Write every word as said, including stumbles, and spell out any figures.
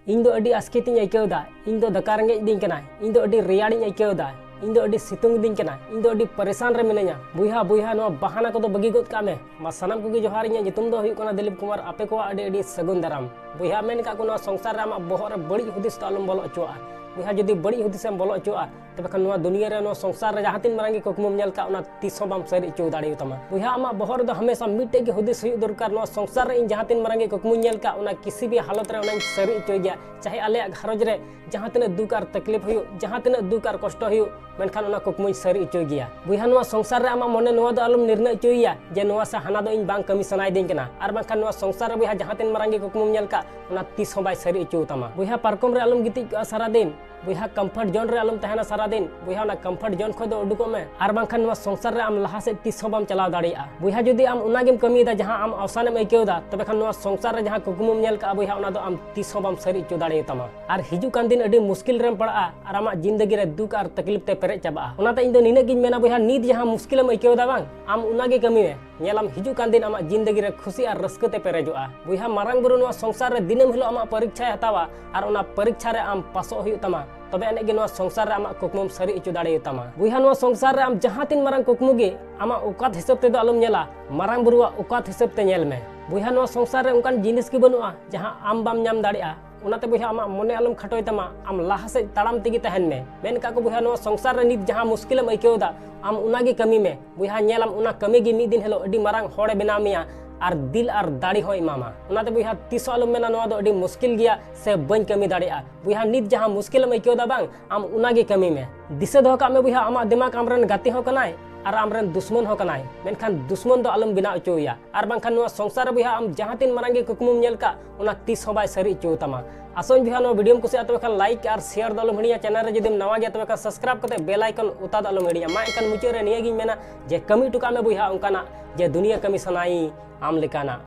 ᱤᱧ ᱫᱚ ᱟᱹᱰᱤ ᱟᱥᱠᱮᱛᱤᱧ ᱟᱹᱭᱠᱟᱹᱣ ᱮᱫᱟ᱾ ᱤᱧ ᱫᱚ ᱫᱟᱠᱟ ᱨᱮᱸᱜᱮᱡ ᱤᱫᱤᱧ ᱠᱟᱱᱟ᱾ ᱤᱧ ᱫᱚ ᱟᱹᱰᱤ ᱨᱮᱭᱟᱲᱤᱧ ᱟᱹᱭᱠᱟᱹᱣ ᱮᱫᱟ᱾ ᱤᱧ ᱫᱚ ᱟᱹᱰᱤ ᱥᱤᱛᱩᱝ ᱤᱫᱤᱧ ᱠᱟᱱᱟ᱾ ᱤᱧ ᱫᱚ ᱟᱹᱰᱤ ᱯᱟᱨᱤᱥᱟᱱ ᱨᱮ ᱢᱤᱱᱟᱹᱧᱟ᱾ ᱵᱚᱭᱦᱟ, ᱵᱚᱭᱦᱟ, ᱱᱚᱣᱟ ᱵᱟᱦᱟᱱᱟ ᱠᱚᱫᱚ ᱵᱟᱹᱜᱤ ᱜᱚᱫ ᱠᱟᱜ ᱢᱮ᱾ ᱢᱟ ᱥᱟᱱᱟᱢ ᱠᱚᱜᱮ ᱡᱚᱦᱟᱨ, ᱤᱧᱟᱹᱜ ᱧᱩᱛᱩᱢ ᱫᱚ ᱦᱩᱭᱩᱜ ᱠᱟᱱᱟ ᱫᱤᱞᱤᱯ ᱠᱩᱢᱟᱨ᱾ ᱟᱯᱮ ᱠᱚᱣᱟᱜ ᱟᱹᱰᱤ ᱟᱹᱰᱤ ᱥᱟᱹᱜᱩᱱ ᱫᱟᱨᱟᱢ᱾ ᱵᱚᱭᱦᱟ, ᱢᱮᱱ ᱠᱟᱜ ᱠᱚ, ᱱᱚᱣᱟ ᱥᱚᱝᱥᱟᱨ ᱨᱮ ᱟᱢᱟᱜ ᱵᱚᱦᱚᱜ ᱨᱮ ᱵᱟᱹᱲᱤᱡ ᱦᱩᱫᱤᱥ ᱫᱚ ᱟᱞᱚᱢ ᱵᱚᱞᱚ ᱦᱚᱪᱚᱣᱟᱜᱼᱟ᱾ ᱵᱚᱭᱦᱟ, ᱡᱩᱫᱤ ᱵᱟᱹᱲᱤᱡ ᱦᱩᱫᱤᱥᱮᱢ ᱵᱚᱞᱚ ᱦᱚᱪᱚᱣᱟᱜᱼᱟ, ᱛᱚᱵᱮ ᱠᱷᱟᱱ ᱱᱚᱣᱟ ᱫᱩᱱᱤᱭᱟᱹ ᱨᱮ, ᱱᱚᱣᱟ ᱥᱚᱝᱥᱟᱨ ᱨᱮ ᱡᱟᱦᱟᱸ ᱛᱤᱱ ᱢᱟᱨᱟᱝ ᱜᱮ ᱠᱩᱠᱢᱩᱢ ᱧᱮᱞ ᱠᱟᱜ, ᱚᱱᱟ ᱛᱤᱥ ᱦᱚᱸ ᱵᱟᱢ ᱥᱟᱹᱨᱤ ᱦᱚᱪᱚ ᱫᱟᱲᱮᱭᱟᱛᱟᱢᱟ᱾ ᱵᱚᱭᱦᱟ, ᱟᱢᱟᱜ ᱵᱚᱦᱚᱜ ᱨᱮᱫᱚ ᱦᱟᱢᱮᱥᱟ ᱢᱤᱫᱴᱮᱡ ᱜᱮ ᱦᱩᱫᱤᱥ ᱦᱩᱭᱩᱜ ᱫᱚᱨᱠᱟᱨ, ᱱᱚᱣᱟ ᱥᱚᱝᱥᱟᱨ ᱨᱮ ᱤᱧ ᱡᱟᱦᱟᱸ ᱛᱤᱱ ᱢᱟᱨᱟᱝ ᱜᱮ ᱠᱩᱠᱢᱩᱧ ᱧᱮᱞ ᱠᱟᱜ, ᱚᱱᱟ ᱠᱤᱥᱤ ᱵᱤ ᱦᱟᱞᱚᱛ ᱨᱮ ᱚᱱᱟᱧ ᱥᱟᱹᱨᱤ ᱦᱚᱪᱚᱭ ᱜᱮᱭᱟ᱾ ᱪᱟᱦᱮ ᱟᱞᱮᱭᱟᱜ ᱜᱷᱟᱨᱚᱸᱡᱽ ᱨᱮ ᱡᱟᱦᱟᱸ ᱛᱤᱱᱟᱹᱜ ᱫᱩᱠ ᱟᱨ ᱛᱟᱠᱞᱤᱯ ᱦᱩᱭᱩᱜ, ᱡᱟᱦᱟᱸ ᱛᱤᱱᱟᱹᱜ ᱫᱩᱠ ᱟᱨ ᱠᱚᱥᱴᱚ ᱦᱩᱭᱩᱜ, ᱢᱮᱱᱠᱷᱟᱱ ᱚᱱᱟ ᱠᱩᱠᱢᱩᱧ ᱥᱟᱹᱨᱤ ᱦᱚᱪᱚᱭ ᱜᱮᱭᱟ᱾ ᱵᱚᱭᱦᱟ, ᱱᱚᱣᱟ ᱥᱚᱝᱥᱟᱨ ᱨᱮ ᱟᱢᱟᱜ ᱢᱚᱱᱮ ᱱᱚᱣᱟ ᱫᱚ ᱟᱞᱚᱢ ᱱᱤᱨᱱᱟᱹ ᱦᱚᱪᱚᱭᱮᱭᱟ ᱡᱮ ᱱᱚᱣᱟ ᱥᱮ ᱦᱟᱱᱟ ᱫᱚ ᱤᱧ ᱵᱟᱝ ᱠᱟᱹᱢᱤ ᱥᱟᱱᱟᱭᱮᱫᱤᱧ ᱠᱟᱱᱟ᱾ ᱟᱨ ᱵᱟᱝᱠᱷᱟᱱ ᱱᱚᱣᱟ ᱥᱚᱝᱥᱟᱨ ᱨᱮ, ᱵᱚᱭᱦᱟ, ᱡᱟᱦᱟᱸ ᱛᱤᱱ ᱢᱟᱨᱟᱝ ᱜᱮ ᱠᱩᱠᱢᱩᱢ ᱧᱮᱞ ᱠᱟᱜ, ᱚᱱᱟ ᱛᱤᱥ ᱦᱚᱸ ᱵᱟᱭ ᱥᱟᱹᱨᱤ ᱦᱚᱪᱚ ᱛᱟᱢᱟ᱾ ᱵᱚᱭᱦᱟ, ᱯᱟᱨᱠᱚᱢ ᱨᱮ ᱟᱞᱚᱢ ᱜᱤᱛᱤᱡ ᱠᱚᱜᱼᱟ ᱥᱟᱨᱟᱫᱤᱱ᱾ ᱵᱚᱭᱦᱟ, ᱠᱚᱢᱯᱷᱚᱨᱴ ᱡᱳᱱ ᱨᱮ ᱟᱞᱚᱢ ᱛᱟᱦᱮᱱᱟ ᱥᱟᱨᱟᱫᱤᱱ᱾ ᱵᱚᱭᱦᱟ, ᱚᱱᱟ ᱠᱚᱢᱯᱷᱚᱨᱴ ᱡᱳᱱ ᱠᱷᱚᱱ ᱫᱚ ᱩᱰᱩᱠᱚᱜ ᱢᱮ᱾ ᱟᱨ ᱵᱟᱝᱠᱷᱟᱱ ᱱᱚᱣᱟ ᱥᱚᱝᱥᱟᱨ ᱨᱮ ᱟᱢ ᱞᱟᱦᱟ ᱥᱮᱫ ᱛᱤᱥ ᱦᱚᱸ ᱵᱟᱢ ᱪᱟᱞᱟᱣ ᱫᱟᱲᱮᱭᱟᱜᱼᱟ᱾ ᱵᱚᱭᱦᱟ, ᱡᱩᱫᱤ ᱟᱢ ᱚᱱᱟ ᱜᱮᱢ ᱠᱟᱹᱢᱤᱭᱮᱫᱟ ᱡᱟᱦᱟᱸ ᱟᱢ ᱟᱣᱥᱟᱱᱮᱢ ᱟᱹᱭᱠᱟᱹᱣ ᱮᱫᱟ, ᱛᱚᱵᱮ ᱠᱷᱟᱱ ᱱᱚᱣᱟ ᱥᱚᱝᱥᱟᱨ ᱨᱮ ᱡᱟᱦᱟᱸ ᱠᱩᱠᱢᱩᱢ ᱧᱮᱞ ᱠᱟᱜᱼᱟ, ᱵᱚᱭᱦᱟ, ᱚᱱᱟ ᱫᱚ ᱟᱢ ᱛᱤᱥ ᱦᱚᱸ ᱵᱟᱢ ᱥᱟᱹᱨᱤ ᱦᱚᱪᱚ ᱫᱟᱲᱮᱭᱟᱛᱟᱢᱟ᱾ ᱟᱨ ᱦᱤᱡᱩᱜ ᱠᱟᱱ ᱫᱤᱱ ᱟᱹᱰᱤ ᱢᱩᱥᱠᱤᱞ ᱨᱮᱢ ᱯᱟᱲᱟᱜᱼᱟ ᱟᱨ ᱟᱢᱟᱜ ᱡᱤᱱᱫᱮᱜᱤ ᱨᱮ ᱫᱩᱠ ᱟᱨ ᱛᱟᱠᱞᱤᱯ ᱛᱮ ᱯᱮᱨᱮᱡ ᱪᱟᱵᱟᱜᱼᱟ᱾ ᱚᱱᱟᱛᱮ ᱤᱧ ᱫᱚ ᱱᱤᱱᱟᱹᱜ ᱜᱤᱧ ᱢᱮᱱᱟ, ᱵᱚᱭᱦᱟ, ᱱᱤᱛ ᱡᱟᱦᱟᱸ ᱢᱩᱥᱠᱤᱞᱮᱢ ᱟᱹᱭᱠᱟᱹᱣ ᱮᱫᱟ ᱵᱟᱝ, ᱟᱢ ᱚᱱᱟ ᱜᱮ ᱠᱟᱹᱢᱤ ᱢᱮ᱾ ᱧᱮᱞᱟᱢ, ᱦᱤᱡᱩᱜ ᱠᱟᱱ ᱫᱤᱱ ᱟᱢᱟᱜ ᱡᱤᱱᱫᱮᱜᱤ ᱨᱮ ᱠᱷᱩᱥᱤ ᱟᱨ ᱨᱟᱹᱥᱠᱟᱹ ᱛᱮ ᱯᱮᱨᱮᱡᱚᱜᱼᱟ᱾ ᱵᱚᱭᱦᱟ, ᱢᱟᱨᱟᱝ ᱵᱩᱨᱩ ᱱᱚᱣᱟ ᱥᱚᱝᱥᱟᱨ ᱨᱮ ᱫᱤᱱᱟᱹᱢ ᱦᱤᱞᱳᱜ ᱟᱢᱟᱜ ᱯᱚᱨᱤᱠᱪᱷᱟᱭ ᱦᱟᱛᱟᱣᱟ ᱟᱨ ᱚᱱᱟ ᱯᱚᱨᱤᱠᱪᱷᱟ ᱨᱮ ᱟᱢ ᱯᱟᱥᱚᱜ ᱦᱩᱭᱩᱜ ᱛᱟᱢᱟ, ᱛᱚᱵᱮ ᱟᱹᱱᱤᱡ ᱜᱮ ᱱᱚᱣᱟ ᱥᱚᱝᱥᱟᱨ ᱨᱮ ᱟᱢᱟᱜ ᱠᱩᱠᱢᱩᱢ ᱥᱟᱹᱨᱤ ᱦᱚᱪᱚ ᱫᱟᱲᱮᱭᱟᱛᱟᱢᱟ᱾ ᱵᱚᱭᱦᱟ, ᱱᱚᱣᱟ ᱥᱚᱝᱥᱟᱨ ᱨᱮ ᱟᱢ ᱡᱟᱦᱟᱸ ᱛᱤᱱ ᱢᱟᱨᱟᱝ ᱠᱩᱠᱢᱩ ᱜᱮ ᱟᱢᱟᱜ ᱚᱠᱟᱛ ᱦᱤᱥᱟᱹᱵ ᱛᱮᱫᱚ ᱟᱞᱚᱢ ᱧᱮᱞᱟ, ᱢᱟᱨᱟᱝ ᱵᱩᱨᱩᱣᱟᱜ ᱚᱠᱟᱛ ᱦᱤᱥᱟᱹᱵ ᱛᱮ ᱧᱮᱞ ᱢᱮ᱾ ᱵᱚᱭᱦᱟ, ᱱᱚᱣᱟ ᱥᱚᱝᱥᱟᱨ ᱨᱮ ᱚᱱᱠᱟᱱ ᱡᱤᱱᱤᱥ ᱜᱮ ᱵᱟᱹᱱᱩᱜᱼᱟ ᱡᱟᱦᱟᱸ ᱟᱢ ᱵᱟᱢ ᱧᱟᱢ ᱫᱟᱲᱮᱭᱟᱜᱼᱟ᱾ ᱚᱱᱟᱛᱮ ᱵᱚᱭᱦᱟ, ᱟᱢᱟᱜ ᱢᱚᱱᱮ ᱟᱞᱚᱢ ᱠᱷᱟᱴᱚᱭ ᱛᱟᱢᱟ, ᱟᱢ ᱞᱟᱦᱟ ᱥᱮᱫ ᱛᱟᱲᱟᱢ ᱛᱮᱜᱮ ᱛᱟᱦᱮᱱ ᱢᱮ᱾ ᱢᱮᱱ ᱠᱟᱜ ᱠᱚ ᱵᱚᱭᱦᱟ, ᱱᱚᱣᱟ ᱥᱚᱝᱥᱟᱨ ᱨᱮ ᱱᱤᱛ ᱡᱟᱦᱟᱸ ᱢᱩᱥᱠᱤᱞᱮᱢ ᱟᱹᱭᱠᱟᱹᱣ ᱮᱫᱟ, ᱟᱢ ᱚᱱᱟ ᱜᱮ ᱠᱟᱹᱢᱤ ᱢᱮ᱾ ᱵᱚᱭᱦᱟ, ᱧᱮᱞᱟᱢ, ᱚᱱᱟ ᱠᱟᱹᱢᱤ ᱜᱮ ᱢᱤᱫ ᱫᱤᱱ ᱦᱤᱞᱳᱜ ᱟᱹᱰᱤ ᱢᱟᱨᱟᱝ ᱦᱚᱲᱮ ᱵᱮᱱᱟᱣ ᱢᱮᱭᱟ ᱟᱨ ᱫᱤᱞ ᱟᱨ ᱫᱟᱲᱮ ᱦᱚᱸᱭ ᱮᱢᱟᱢᱟ᱾ ᱚᱱᱟᱛᱮ ᱵᱚᱭᱦᱟ, ᱛᱤᱥ ᱦᱚᱸ ᱟᱞᱚᱢ ᱢᱮᱱᱟ, "ᱱᱚᱣᱟ ᱫᱚ ᱟᱹᱰᱤ ᱢᱩᱥᱠᱤᱞ ᱜᱮᱭᱟ" ᱥᱮ "ᱵᱟᱹᱧ ᱠᱟᱹᱢᱤ ᱫᱟᱲᱮᱭᱟᱜᱼᱟ"᱾ ᱵᱚᱭᱦᱟ, ᱱᱤᱛ ᱡᱟᱦᱟᱸ ᱢᱩᱥᱠᱤᱞᱮᱢ ᱟᱹᱭᱠᱟᱹᱣ ᱮᱫᱟ ᱵᱟᱝ, ᱟᱢ ᱚᱱᱟ ᱜᱮ ᱠᱟᱹᱢᱤ ᱢᱮ᱾ ᱫᱤᱥᱟᱹ ᱫᱚᱦᱚ ᱠᱟᱜ ᱢᱮ ᱵᱚᱭᱦᱟ, ᱟᱢᱟᱜ ᱫᱤᱢᱟᱜᱽ ᱟᱢᱨᱮᱱ ᱜᱟᱛᱮ ᱦᱚᱸ ᱠᱟᱱᱟᱭ ᱟᱨ ᱟᱢᱨᱮᱱ ᱫᱩᱥᱢᱚᱱ ᱦᱚᱸ ᱠᱟᱱᱟᱭ, ᱢᱮᱱᱠᱷᱟᱱ ᱫᱩᱥᱢᱚᱱ ᱫᱚ ᱟᱞᱚᱢ ᱵᱮᱱᱟᱣ ᱦᱚᱪᱚᱣᱟᱭᱟ᱾ ᱟᱨ ᱵᱟᱝᱠᱷᱟᱱ ᱱᱚᱣᱟ ᱥᱚᱝᱥᱟᱨ ᱨᱮ ᱵᱚᱭᱦᱟ, ᱟᱢ ᱡᱟᱦᱟᱸ ᱛᱤᱱ ᱢᱟᱨᱟᱝ ᱜᱮ ᱠᱩᱠᱢᱩᱢ ᱧᱮᱞ ᱠᱟᱜ, ᱚᱱᱟ ᱛᱤᱥ ᱦᱚᱸ ᱵᱟᱭ ᱥᱟᱹᱨᱤ ᱦᱚᱪᱚ ᱛᱟᱢᱟ᱾ ᱟᱥᱚᱧ ᱵᱚᱭᱦᱟ, ᱱᱚᱣᱟ ᱵᱷᱤᱰᱤᱭᱳᱢ ᱠᱩᱥᱤᱭᱟᱜᱼᱟ, ᱛᱚᱵᱮ ᱠᱷᱟᱱ ᱞᱟᱭᱤᱠ ᱟᱨ ᱥᱮᱭᱟᱨ ᱫᱚ ᱟᱞᱚᱢ ᱦᱤᱲᱤᱧᱟ᱾ ᱪᱮᱱᱮᱞ ᱨᱮ ᱡᱩᱫᱤᱢ ᱱᱟᱣᱟ ᱜᱮᱭᱟ, ᱛᱚᱵᱮ ᱠᱷᱟᱱ ᱥᱟᱵᱥᱠᱨᱟᱭᱤᱵ ᱠᱟᱛᱮ ᱵᱮᱞ ᱟᱭᱠᱚᱱ ᱚᱛᱟ ᱫᱚ ᱟᱞᱚᱢ ᱦᱤᱲᱤᱧᱟ᱾ ᱢᱟ ᱮᱱᱠᱷᱟᱱ ᱢᱩᱪᱟᱹᱫ ᱨᱮ ᱱᱤᱭᱟᱹ ᱜᱤᱧ ᱢᱮᱱᱟ ᱡᱮ ᱠᱟᱹᱢᱤ ᱦᱚᱴᱚ ᱠᱟᱜ ᱢᱮ ᱵᱚᱭᱦᱟ ᱚᱱᱠᱟᱱᱟᱜ ᱡᱮ ᱫᱩᱱᱤᱭᱟᱹ ᱠᱟᱹᱢᱤ ᱥᱟᱱᱟᱭᱤᱧ ᱟᱢ ᱞᱮᱠᱟᱱᱟᱜ᱾